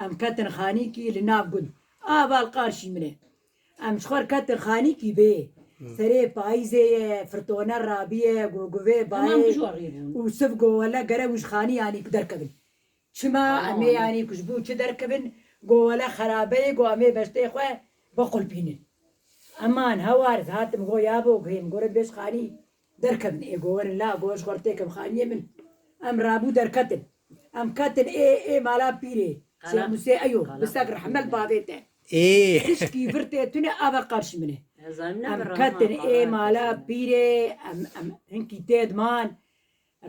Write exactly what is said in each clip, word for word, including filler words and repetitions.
Em ketin xanîkî li nav gund. Ava li qarşî min e. Em ji xwe ketin xanîkî bê. Serê payîzê ye, firtone rabiye, goguvê bayê û siv go wele gere û ji xanî yanî ku derkevin. Çima em ê yanî ku ji bo çi derkevin, go wele xerabe ye, go em ê beştê xwe biqulpînin. Eman hewar hatim go yabo guhê min gore bêj xanî derkevin. Ê go werin la go ji xwe têkim xaniyê min. Em rabû derketin. Em ketin ê, ê mala pîrê. Şêx Musê Eyo, bi sek rehme li bavê te. Ê. Tişkî vir tê tune ava qarşî min e. Em ketin ê mala pîrê, em, em hinkî tê diman.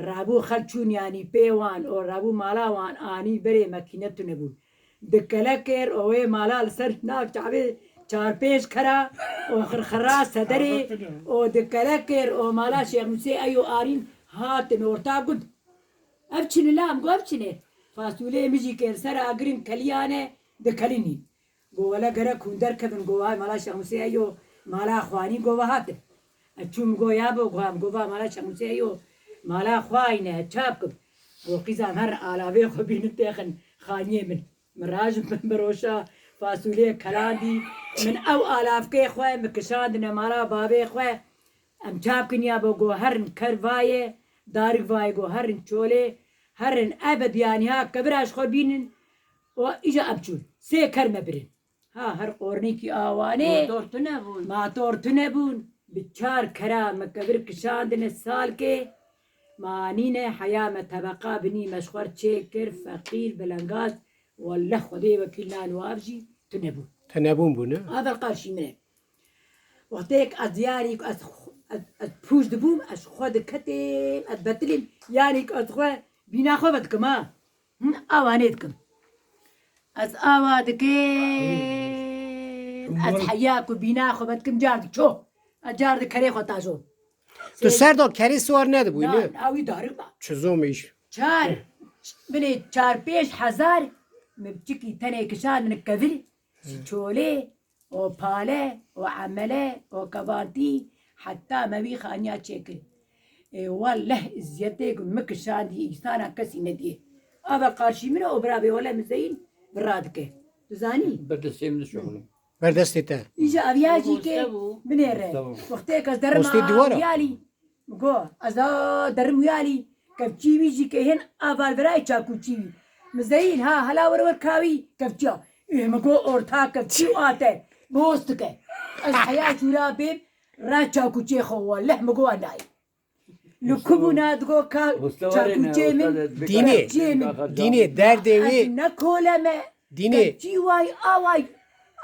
Rabû xelk çûn yanî pê wan û rabû mala wan anî berê mekîne tune bûn. Di kelekê r û wê mala li ser nav çavê çar pênc kera û xirxira sederê û di kelekê r û mala Şêx Musê Eyo arîn hatin orta gund. Ev çi li lam go ev çi ne? Fasulê min jî kê li ser agirin keliyane dikelînî. Go wele gerek hûn derkevin, go vay mala Şex Musê Eyo mala xwanî go ve hatin. Ez çûm go ya bo, go em go va mala Şex Musê Eyo mala xwayî ne, ez ça bikim? Go qîza em her alavê xwe bînin têxin xaniyê min. Min rajin min biroşa fasulê kelandî, min ew alavkê xwe min kişandine mala bavê xwe. Em çap kiniya bo go herin ker vaye, darik vaye go herin çolê, herin ebed yanî ha kevira ji xwe bînin û îja em çûn. Sê ker me birin. Ha her qornîkî awanê. Motor tune bûn. Motor tune bûn. Bi çar kera me kevir kişandine salkê. Manîne heya me tebeqa binî me ji xwe çê kir, feqîr, belengaz. Welleh Xwedê wekîl nan û av jî tune bûn. Tune bûn bûn, ne? Avel qarşî min e. Wextêk ez diyarî ku ez xw-, ez, ez pûç dibûm, ez xwe diketêm, ez betilîm, yanî ku ez xwe bîna xwe vedikim ha. Hin, awanê dikim. Ez awa dikim, ez heya ku bîna xwe vedikim car diço. Ez car di kerê xwe tajo. Tu ser da kerê siwar nedibûyî, ne? Na, wî darik ba. Çi zomîş. Çar, binê çar pênc hezar, min biçikî tenê kişandin kevir, çolê, û pale, û emele, û kevantî, heta me wî xaniya çêkir. Ê, welleh îziyetê ku min kişandî, îsana kesî nediyê. Ava qarşî min o birabê wele Mizeyîn vira dike. Tu zanî? Berdestê min dişuxulin. Berdestê te. Îja aviya jî ke binêre. Wextê ke ez derim Postê dîwara. Aviya lî. Go, ez a derim wî alî, kevçî wî jî ke hên aval virayê çakûçî wî. Mizeyîn ha, hela were wer kawî kevçiya. Ê, mi go orta kevçî û ate. Boz dike. Ez heya şûra bêm, ra çakûçê xwe welleh mi go anayî. Li ku bûna digo ka çakûçê min, kevçiyê min. Dînê, dînê derdê wê. Ez ne kole me. Dînê. Kevçî way, a way.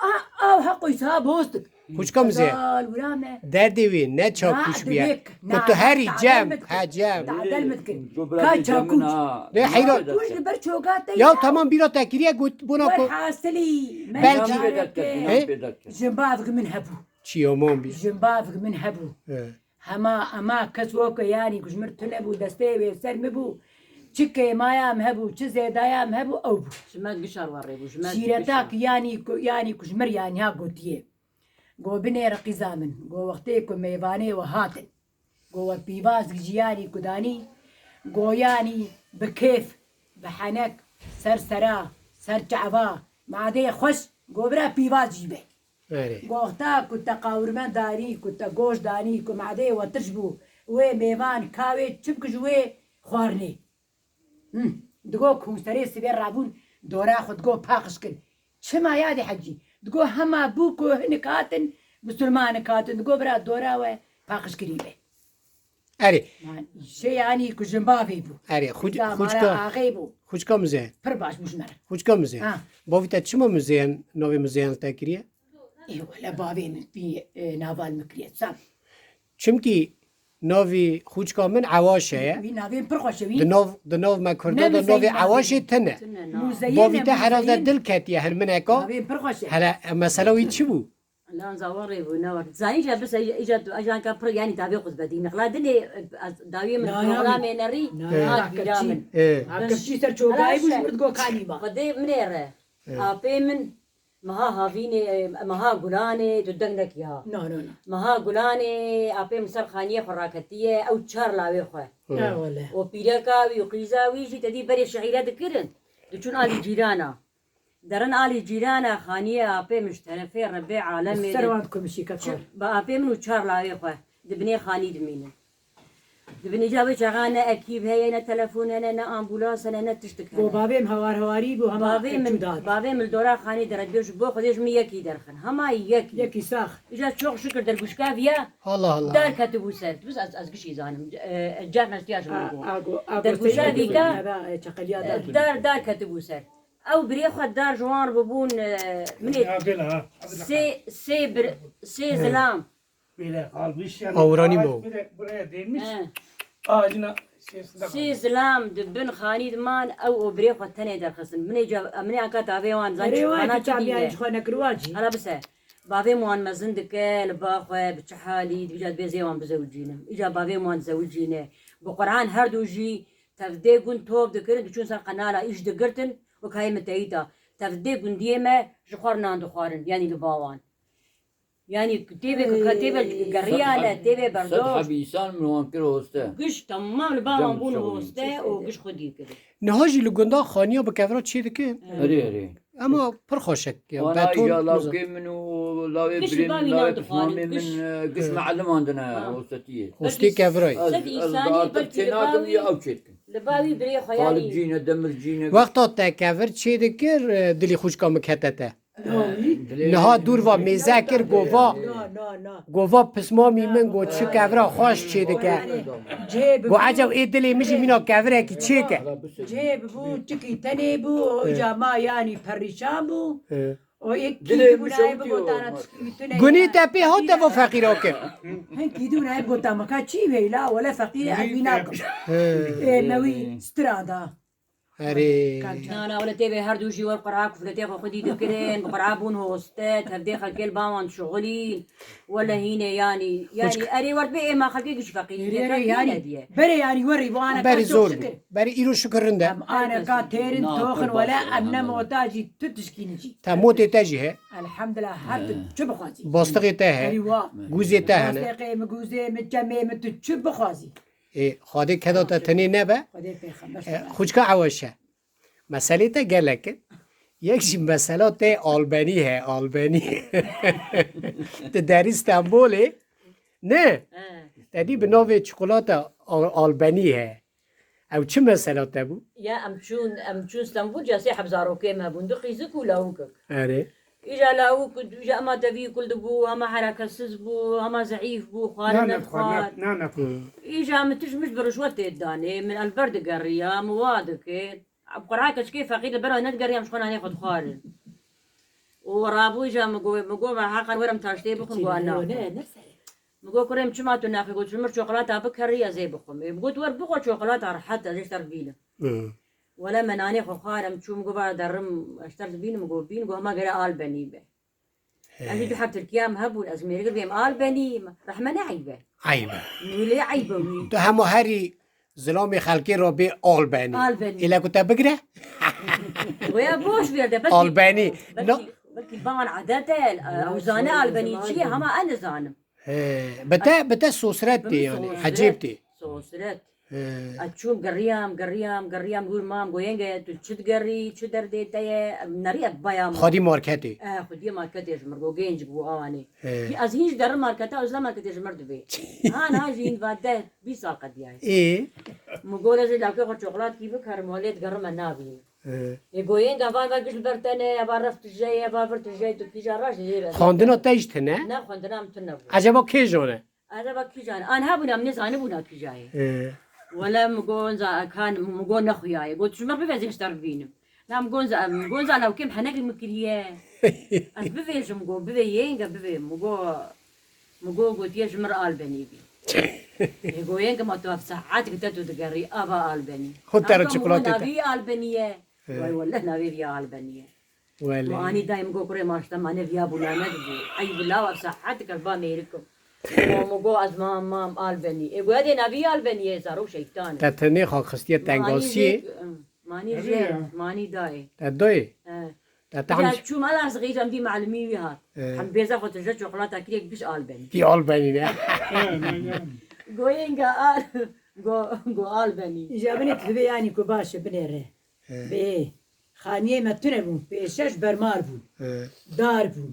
A, a, ha qoysa bostik. Xwişka min zê. Dal wira me. Derdê wê ne çakûş bûye. Ku tu herî cem, ha cem. Tadel min dikin. Ka çakûş. Ne heyran. Çakûş li ber çoga te. Ya tamam bîra te kiriye got bona ku. Hasilî. Belkî. He? Ji bavg min hebû. Çiyoman bî. Ji bavg min hebû. He. Hema, hema kes weke, yanî ku ji mir tune bû, destê wê ser mi bû. Çi kêmaya em hebû, çi zêdaya em hebû, ew bû. Ji me gişar warê bû, ji me. Şîretak yanî ku, yanî ku ji mir yanî ha gotiye. Go binêre qîza min, go wextê ku mêvanê we hatin. Go we pîvaz jî yanî ku danî, go yanî bi kêf, bi henek, ser sera, ser çava, madeyê xweş, go bira pîvaz jî be. Erê. Goxta ku te qawirmen darî, ku te goş danî, ku madeyê we tirş bû, wê mêvan kawê çi bik ji wê xwarinê. Him, digo ku serê sibê rabûn dora xwe digo paqij kir. Çima yadê hecî? Digo hema bû ku hinik hatin, misilmanik hatin, digo bira dora we paqij kirî be. Erê. Man, şey yanî ku jin bavê bû. Erê, xuc-, Zamana xucka, axê bû. Xucka Mizeyên. Pir baş bû ji me re. Xucka Mizeyên. Ha. Bavî te çima Mizeyên, navê Mizeyên te kiriye? Ê, wele bavê min pî, e, naval min kiriye. Sam. Çimkî navî xucka min Ewaşe ye. Wî navê min pir xweş e wî. Di nav, di nav me Kurda de navê Ewaşê tine. Tine, na. Muzeyîn. Bavî te herhalde dil ketiye hin mineka. Navê min pir xweş e. Hele, e, mesela wî çi bû? Lan zawarê bû, ne war. Zanî jî, bes, îca tu, ajanka pir, yanî, dawê xwe vedî. Nexla dinê, e, dawiyê min, na, na, programê nerî, na, hat bîra min. E. Ha, kevçî ser çogayî bû, ji min digo kanî ma. Xwedê min ê re. E. Apê min, meha havînê, meha gulanê, tu deng nekî ha. Na, na, na. Meha gulanê, apê min ser xaniyê xwe raketiye, ew çar lawê xwe. E, wele. Û pîreka wî û qîza wî jî te dî berê şehîre dikirin. Diçûn alî cîrana. Derin alî cîrana xaniyê apê min ji terefê Rebê alemê Ser de wan dikum şîka çi-, çar. Bi apê min û çar lawê xwe di binê xanî dimînin. Di binê ca wê çaxa ne ekîb heye, ne telefon hene, ne ambulans hene, ne tiştik hene. Bo bavê min hewar hewarî bû, hema Bavê min, çû dat. Bavê min li dora xanî de re dibe ji bo Xwedê ji min yekî derxin. Hema yekî. Yekî sax. Îca çok şükür derguşka viya Allah Allah. Dar ketibû ser. Biz ez, ez gişî zanim. E, car neştiya ji min A, go. a go, a go Derguşa seyir vîka, nebe, e, çaqeliya dar. e, dar, dar ketibû ser. Ew birê xwe dar ji wan re bûbûn, e, min ê Ya bela ha. sê, sê bir, sê He. zilam. Böyle kalmış yani. Avranî Ağaç bû. Böyle buraya değmiş. He. Ağacına şeysinde Sê kalmış. zilam di bin xanî diman, ew û birê xwe tenê derxistin. Min ê ca-, min ê anka tavê wan zan Erê çi wan xana ki çi çabiyan dîne. ji xwe nekirwa jî. Hala bise. Bavê min wan mezin dike, li ba xwe, bi çi halî, dibîja dibê zê wan bizewicînim. Îca bavê min wan zewicîne. Bi Qur'an her du jî tevdê gund top dikirin, diçûn ser qenala îş digirtin, wek hayê min teyîta. Tevdê gundiyê me ji xwe re nan dixwarin, yanî li ba wan. Yanî têvê, têvê geriyane, têvê berdoş. Sed hebî însan min wan kir hoste. Giş temam li ba wan bûn hoste û giş xwedî kirin. Niha jî li gundan xaniya bi kevra çê dikin. Erê, erê. Ema pir xweşik ya, Wana beton, îja lawkê min û lawê birê min, lawê pismamê min, e, giş mealiman dine hostetiyê. Hostê kevrayê. Ez, ez bi artık çê nakim ya ew çê dikin. Li ba wî birê xwe yanî. Qalibcî ne, demircî ne. Wexta te kevir çê dikir, e, dilî xwişka min kete te. Niha dûr va mêze kir, go va, go va pismamî min, go çi kevra xweş çê dike. Go eceb ê dilê min jî mîna kevirekî çêke. Cihê bû, çikî tenê bû, û îca ma yanî perîşan bû. Û yek kî bû nayê bigotana tişkî tune. Gunî te pê hat te vo feqîra kir. Hin kî dû nayê bigota maka çî weyla, wele feqîrê ez wî nakim. Ê me wî strada. Erê. Na, na, wele têvê her du jî wer Qur'a kufletê xwe xwedî dikirin, bi Qur'a bûn hoste, tevdê xelkê li ba wan dişuxulîn. Wele hînê yanî, yanî erê wer bê êma xelkê giş feqîrî Erê, erê, yanî, diye. Berê yanî werî bu ane Berî zor bû. Berî îro şikir rind e. Em aneka têrin toxin wele em ne mota jî tu tişkînin jî. Te motê te jî he. Elhamdulillah her tu çi bixwazî. Bastixê te he. Erî wa. Gûzê te hene. Bastixê mi, gûzê mi, çemê mi tu çi bixwazî. Ê, Xwedê keda te tenê nebe. Xwedê pêxember E, xwîçka ew e şe. Meselê te gelek in. Yek jî mesela te albenî he, albenî. Ti derî Stenbolê? Ne? He. Te dî bi navê çikolata al-, albenî he. Ew çi mesela te bû? Ya em çûn, em çûn Stenbol, ca sê heb zarokê me bûn. Du qîzik û lawikek. Erê. Îja lawik, îja ema tevî kul dibû, hema hereketsiz bû, hema zeîf bû, xwarin nedixwar. Nane xwar. Îja min tişt mişt bi rişwet tê danê, min elber digeriya, min wa dikir. Bi Qur'a keçikê feqîr li ber we nedigeriyam, ji xwe nanê xwe dixwarin. Û rabû îja min got, min got, "Me heqan werim taştê bixwim," got, "Ana." Min got, "Kurê min çima tu naxwî?" Got, "Ji min çokolata bikerî, ez ê bixwim." Ê, min got, "Wer bixwe çokolata rehet, ez ê ji te re bînim." Wele me nanê xwe xwar, em çû, min got, "Va derim, ez ji te re dibînim," min got, "Bîn," got, "Hema gere albenî be." Ez jî du heb Tirkiya min hebûn, ez mêrik bêm albenî, rehme ne eyb e. Eyb e. Wî lê eyb e wî. Tu hema herî zilamê xelkê re bê albenî. Albenî. Île ku te bigire? Goya boş ver de, belkî, Albenî. Belkî, belkî ban edet e, ew zane albenî çi ye, hema ez nizanim. He, bi te, bi te sosret tê yanî, ecêb tê. Sosret. He. Ez çûm, geriyam, geriyam, geriyam, wir mam, go yenge, tu çi digerî, çi derdê te ye? Em nerî ez bayam. Xwedî marketê. Eh, xwedî marketê ji mir go, genc bû awanê. He. Ki ez hîn ji derim marketa, ez la marketê ji mir dibê. Ha, niha jî hîn va deh, bîst sal qediyayê. Ê? Min go lê ji lawkê xwe çokolat kî bikarim, holê digerim me nabînim. He. Ê go yenge van va giş li ber te ne, eva ref tu jê, eva vir tu jê, tu kîja raş jê. Xwendina te jî tune? Ne, xwendina min tune bû. Eceba kê jone? Acaba kîjan? An hebûna, min nêzanibûna kîjayê. Ee. Wele min got, "Za kan, min got nexuyayê." Got, "Ji min bibe, ez ê ji te re bibînim." Na min got, "Za, min got, za lewkê min henekî min kiriye." Ez bivêjim, got, "Bivê yênge, bivê." Min got, min got, gotiye, "Ji min re albenî bî." Ê got, "Yênge ma tu ev saet gite tu digerî, ava albenî." Xwe te re çikolata te. Navî albenî ye. Ee. Way wele navê vî albenî ye. Welê. Min anî dayê, min got, "Kurê ma ji te mane viya bûlane dibû. Ey bila, ev saet dikeve ba mêrikim." Min got, "Ez mam, mam Albenî." Ê, goya dê navî Albenî ye, zaro şeytan e. Te tenê xwe xistiye tengasiyê. Manî jê, manî dayê. Te dayê? He. Te tam. Ya çûm, ala zixî cem dî malimî wî hat. He. Hem bêza xwe tije çokolata kirek biş Albenî. Vî Albenî ne? Goyên ga al, go, go Albenî. Îja binê tu divê yanî ku baş e, binêre. He. Bê. Xaniyê me tune bûn. Pêşeş bermar bûn. Ee, Dar bûn.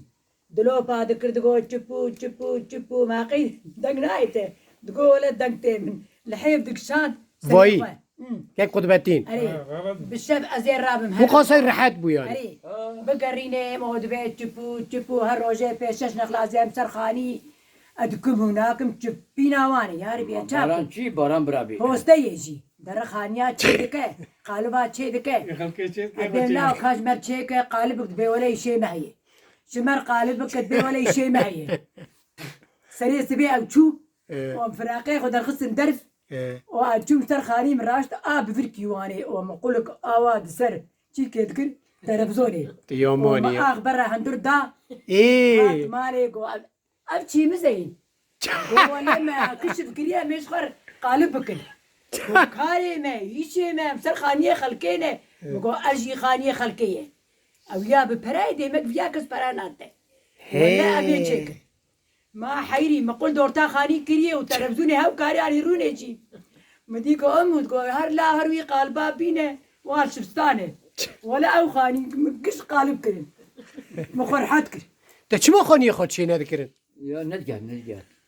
Dilopa dikir digo çipû çipû çipû maqî deng nayê te. Digo wele deng tê min. Li hêv dikişand. Vayî. Serê xwe. Hmm. Kek Qutbetîn. Erê. Bi şev ez ê rabim. Bu qasay rehet bû yani. Erê. Bigerîne em o dibe çipû çipû her rojê pêşeş nexlazê em ser xanî. Ez dikim û nakim çipîna wan ê. Yarî bê çakim. Baran çi? Baran bira bê. Posteyê jî. Dere xaniya çê dike. Qaliba çê dike. Xelkê çê Ebê nav kaç mer çêke qalibik dibê wele îşê me heye. Ji mer qalibik dibê wele îşê me heye. Serê sibê ew çû. Ee, Wan firaqê xwe derxistin derv. ee, O a çûm ser xanî min raşt a bi vir kîwanê o min qulik awa di ser çîkê dikir televizonê. Yamanî O min ya. ax berra hundur da. Ee, Hat malê go ev, ev çî mizeyîn. Go wele me kişif kiriye me ji xwe qalib bikin. Go karê me, îşê me, em ser xaniyê xelkê ne. Go ez jî xaniyê xelkê ye. Ew ya bi pereyê dê me viya kes pere nate. Wele ev ê çêkin. Ma heyrî, mi qul dorta xanî kiriye û televizûnê hew karî anî rûnê jî. Mi dî ku em û digo her la her wî qaliba bîne, wan şibistane. Wele ew xanî min giş qalib kirin. Min xwe rehet kir. Te çima xaniyê xwe çê nedikirin? Ya ne diger, ne diger.